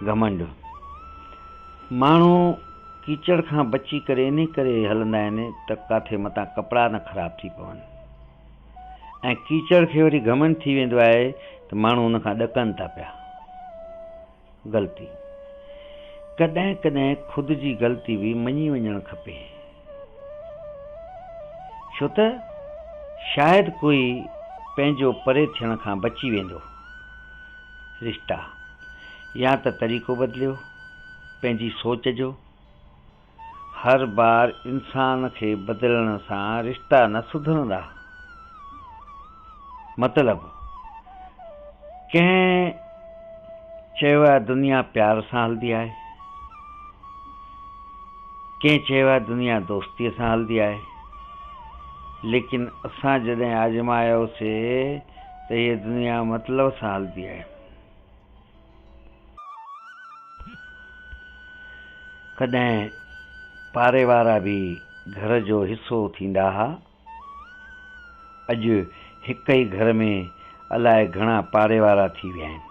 گهمنڊ. ماڻهو ڪيچڙ کان بچي ڪري انهي ڪري هلندا آهن ته ڪاٿي متان ڪپڙا نه خراب ٿي پون ۽ ڪيچڙ کي وري گهمنڊ ٿي ويندو آهي ته ماڻهو ان کان ڏڪن ٿا پيا. غلطي. ڪڏهن ڪڏهن خود جي غلطي به مڃي وڃڻ کپي. ڇو ته شايد ڪوئي پنهنجو پري ٿيڻ کان بچي ويندو. رشتا. يا ته طريقو بدليو پنهنجي سوچ جو. هر بار انسان کي بدلڻ سان رشتا نه سڌرندا. مطلب، ڪنهن چيو آهي دنيا پيار سان هلندي آهي. ڪنهن چيو آهي دنيا دوستيء سان هلندي آهي. ليڪن اسان جڏهن آزمايوسي ته هيء دنيا مطلب سان هلندي آهي. ڪڏهن پاڙي وارا به گهر جو حصو ٿيندا ها. اڄ هڪ ئي گهر ۾ الائي گهڻا پاڙي وارا ٿي ويا آهن.